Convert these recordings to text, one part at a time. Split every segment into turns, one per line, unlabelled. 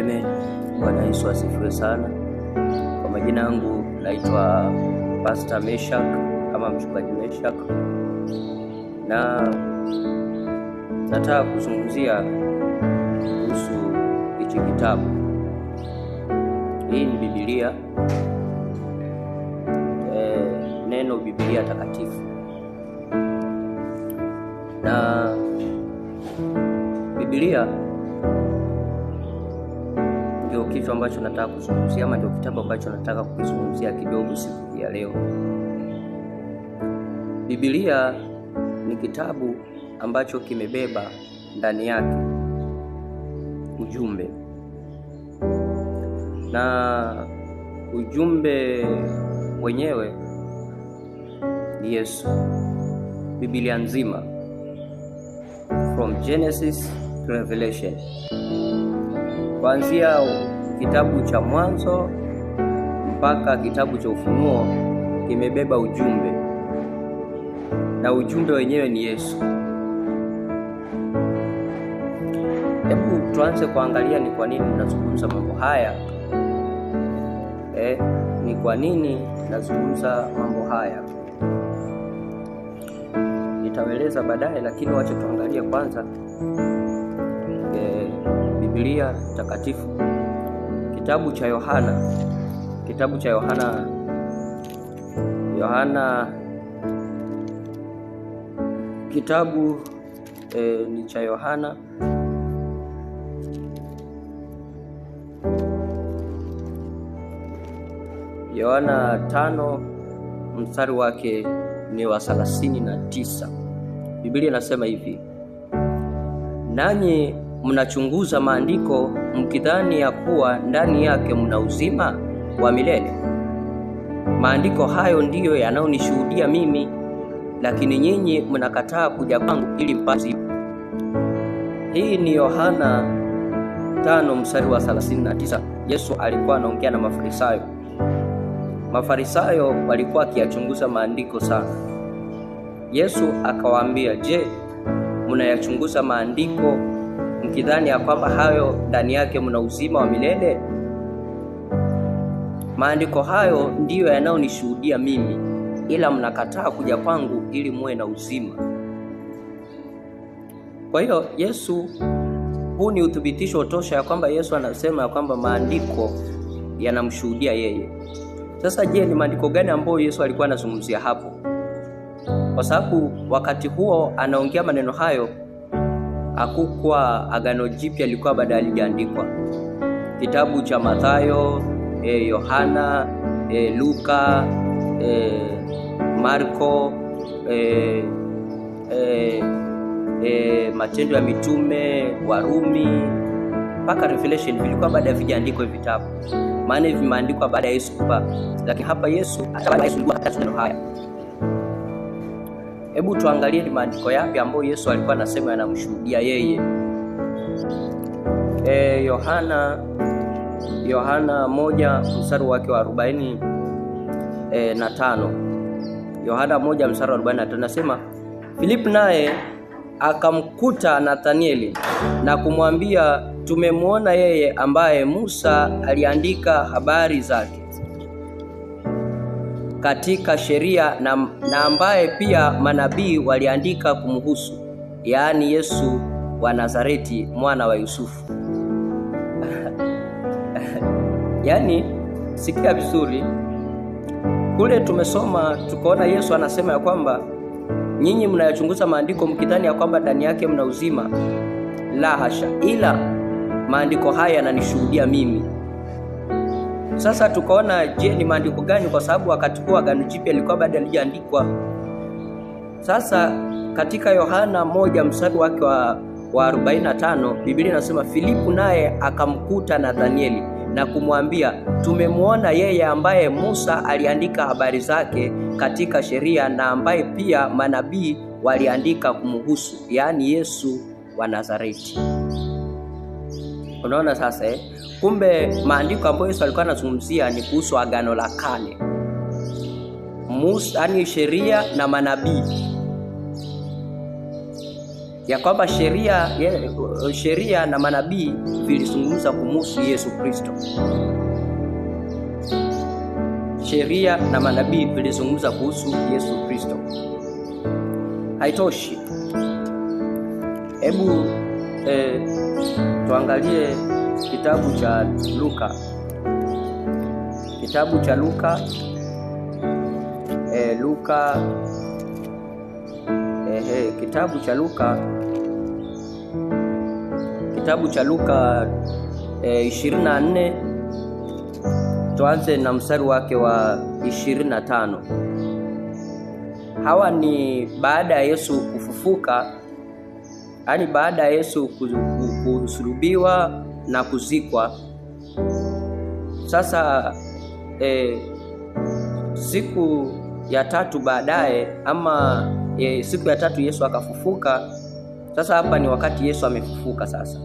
Amen. Bwana Yesu asifiwe sana. Kwa majina yangu naitwa Pastor Meshak ama mchungaji Meshak, na nataka kuzungumzia kuhusu hichi kitabu. Hii ni Biblia, neno Biblia takatifu, na Biblia ndio kitu ambacho nataka kuzungumzia, ama ndio kitabu ambacho nataka kukizungumzia kidogo siku ya leo. Biblia ni kitabu ambacho kimebeba ndani yake ujumbe, na ujumbe wenyewe ni Yesu. Biblia nzima from Genesis to Revelation, kuanzia kitabu cha Mwanzo mpaka kitabu cha Ufunuo kimebeba ujumbe, na ujumbe wenyewe ni Yesu. Hebu tuanze kuangalia ni kwa nini nazungumza mambo haya. Ni kwa nini nazungumza mambo haya? Nitaeleza baadaye, lakini wacha tuangalie kwanza Biblia takatifu, kitabu cha Yohana, kitabu cha Yohana, Yohana kitabu ni cha Yohana Yohana 5 mstari wake ni wa 39. Biblia inasema hivi: nanyi mnachunguza maandiko mkidhani ya kuwa ndani yake mna uzima wa milele. Maandiko hayo ndiyo yanayonishuhudia mimi, lakini nyinyi mnakataa kuja kwangu ili mpate. Hii ni Yohana 5 mstari wa 39. Yesu alikuwa anaongea na Mafarisayo. Mafarisayo walikuwa wakiyachunguza maandiko sana. Yesu akawaambia, je, mnayachunguza maandiko mkidhani ya kwamba hayo ndani yake mna uzima wa milele? Maandiko hayo ndiyo yanayonishuhudia mimi, ila mnakataa kuja kwangu ili muwe na uzima. Kwa hiyo Yesu, huu ni uthibitisho tosha ya kwamba Yesu anasema ya kwamba maandiko yanamshuhudia yeye. Sasa je, ni maandiko gani ambayo Yesu alikuwa anazungumzia hapo? Kwa sababu wakati huo anaongea maneno hayo, hakukuwa Agano Jipya lilikuwa bado halijaandikwa. Kitabu cha Mathayo, Yohana, Luka, Marko, Matendo ya Mitume, Warumi mpaka Revelation vilikuwa bado havijaandikwa vitabu. Maana vimeandikwa baada ya Yesu kufa. Lakini hapa Yesu atakuwa neno haya. Hebu tuangalie ni maandiko yapi ambayo Yesu alikuwa anasema yanamshuhudia yeye. Yohana 1 mstari wake wa 45. Yohana 1 mstari wa 45 nasema, Filipo naye akamkuta Nathanieli na kumwambia, tumemuona yeye ambaye Musa aliandika habari zake katika sheria na ambaye pia manabii waliandika kumhusu, yaani Yesu wa Nazareti, mwana wa Yusufu. Yaani, sikia vizuri. Kule tumesoma tukaona Yesu anasema ya kwamba nyinyi mnayachunguza maandiko mkidhani ya kwamba ndani yake mna uzima. La hasha, ila maandiko haya yananishuhudia mimi. Sasa tukaona, je, ni maandiko gani? Kwa sababu wakati huo Agano Jipya lilikuwa bado halijaandikwa. Sasa katika Yohana 1 mstari wake wa 45, Biblia inasema Filipo naye akamkuta Nathanieli na kumwambia, tumemuona yeye ambaye Musa aliandika habari zake katika sheria na ambaye pia manabii waliandika kumhusu, yaani Yesu wa Nazareti. Unaona sasa Kumbe maandiko ambayo Yesu alikuwa anazungumzia ni kuhusu Agano la Kale, Musa, yani sheria na manabii. ya kwamba sheria na manabii vilizungumza kumhusu Yesu Kristo. Sheria na manabii vilizungumza kuhusu Yesu Kristo. Haitoshi, hebu tuangalie kitabu cha Luka. Kitabu cha Luka, Luka, kitabu cha Luka, kitabu cha Luka 24, tuanze na mstari wake wa 25. Hawa ni baada ya Yesu kufufuka, yaani baada ya Yesu kusulubiwa na kuzikwa. Sasa siku ya tatu baadaye, ama siku ya tatu Yesu akafufuka. Sasa hapa ni wakati Yesu amefufuka sasa.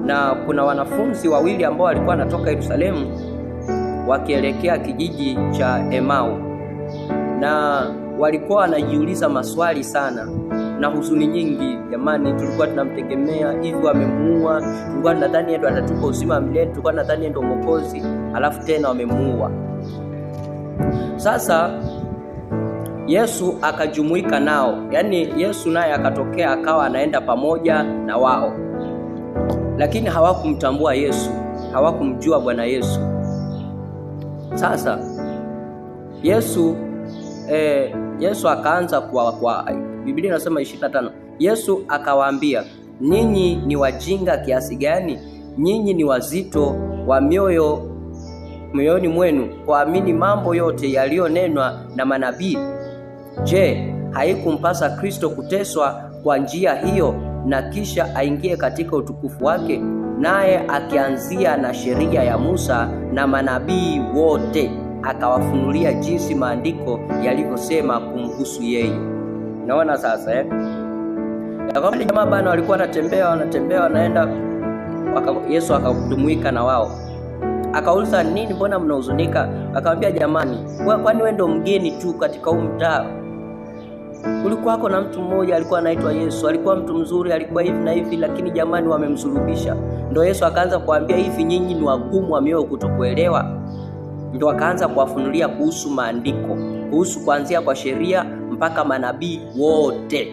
Na kuna wanafunzi wawili ambao walikuwa wanatoka Yerusalemu wakielekea kijiji cha Emau, na walikuwa wanajiuliza maswali sana na huzuni nyingi. Jamani, tulikuwa tunamtegemea, hivi wamemuua. Tulikuwa tunadhani yeye ndo atatupa uzima milele, tulikuwa tunadhani ndo Mwokozi, alafu tena wamemuua. Sasa Yesu akajumuika nao, yaani Yesu naye akatokea akawa anaenda pamoja na wao, lakini hawakumtambua Yesu, hawakumjua Bwana Yesu. Sasa Yesu Yesu akaanza kwa Biblia inasema 25, Yesu akawaambia, ninyi ni wajinga kiasi gani? Nyinyi ni wazito wa mioyo mioyoni mwenu kuamini mambo yote yaliyonenwa na manabii. Je, haikumpasa Kristo kuteswa kwa njia hiyo na kisha aingie katika utukufu wake? Naye akianzia na sheria ya Musa na manabii wote akawafunulia jinsi maandiko yalivyosema kumhusu yeye. Naona sasa ya kwamba jamaa bana walikuwa wanatembea wanaenda, Yesu akajumuika na wao. Akauliza, nini, mbona mnahuzunika? Akamwambia, jamani, kwani wewe ndo mgeni tu katika huu mtaa? Kulikuwako na mtu mmoja alikuwa anaitwa Yesu, alikuwa mtu mzuri, alikuwa hivi na hivi, lakini jamani wamemsulubisha. Ndo Yesu akaanza kuambia, hivi nyinyi ni wagumu wa mioyo kutokuelewa. Ndo akaanza kuwafunulia kuhusu maandiko, kuhusu kuanzia kwa sheria mpaka manabii wote,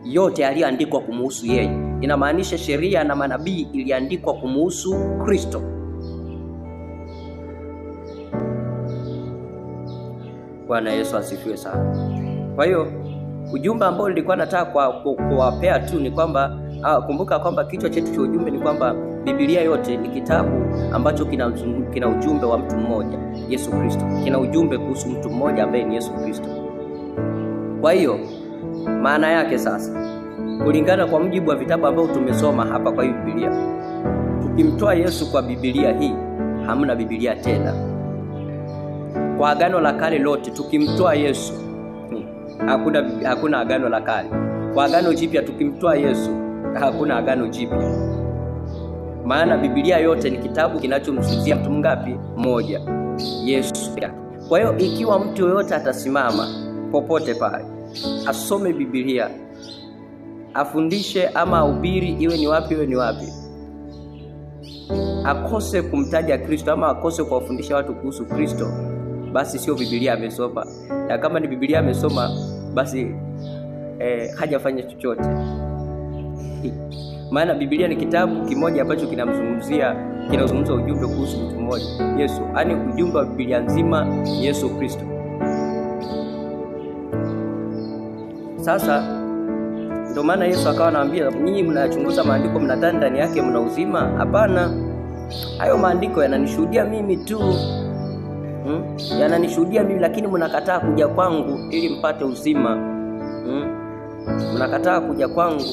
yote yaliyoandikwa kumhusu yeye. Inamaanisha sheria na manabii iliandikwa kumhusu Kristo. Bwana Yesu asifiwe sana. Kwa hiyo ujumbe ambao nilikuwa nataka kuwapea tu ni kwamba kumbuka kwamba kichwa chetu cha ujumbe ni kwamba Biblia yote ni kitabu ambacho kina ujumbe wa mtu mmoja, Yesu Kristo. Kina ujumbe kuhusu mtu mmoja ambaye ni Yesu Kristo. Kwa hiyo maana yake sasa, kulingana kwa mujibu wa vitabu ambavyo tumesoma hapa kwa hii Biblia, tukimtoa Yesu kwa Biblia hii, hamna Biblia tena. Kwa Agano la Kale lote tukimtoa Yesu, hakuna Agano la Kale. Kwa Agano Jipya tukimtoa Yesu, hakuna Agano Jipya. Maana Biblia yote ni kitabu kinachomzungumzia mtu mngapi? Mmoja, Yesu. Kwa hiyo ikiwa mtu yoyote atasimama popote pale, asome Biblia, afundishe ama ahubiri, iwe ni wapi iwe ni wapi, akose kumtaja Kristo ama akose kuwafundisha watu kuhusu Kristo, basi sio Biblia amesoma. Na kama ni Biblia amesoma, basi hajafanya chochote. Maana Biblia ni kitabu kimoja ambacho kinazungumza ujumbe kuhusu mtu mmoja, Yesu. Yaani ujumbe wa Biblia nzima ni Yesu Kristo. Sasa ndio maana Yesu akawa anawaambia, nyinyi mnachunguza maandiko mnadhani ndani yake mna uzima. Hapana, hayo maandiko yananishuhudia mimi tu. Yananishuhudia mimi, lakini mnakataa kuja kwangu ili mpate uzima. Mnakataa kuja kwangu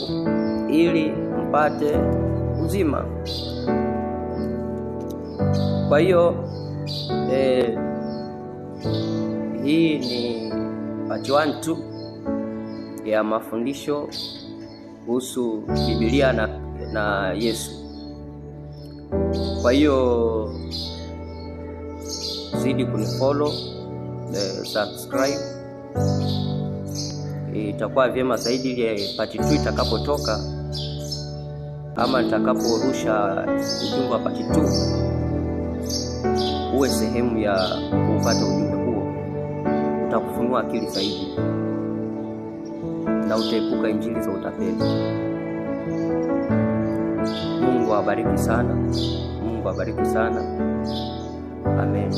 ili mpate uzima. Kwa hiyo hii ni part 1 tu ya mafundisho kuhusu Biblia na Yesu. Kwa hiyo zidi kunifollow, subscribe Itakuwa vyema zaidi ile part 2 itakapotoka, ama nitakaporusha ujumbe wa part 2, uwe sehemu ya kupata ujumbe huo. Utakufunua akili zaidi na utaepuka injili za utapeli. Mungu awabariki sana. Mungu awabariki sana. Amen.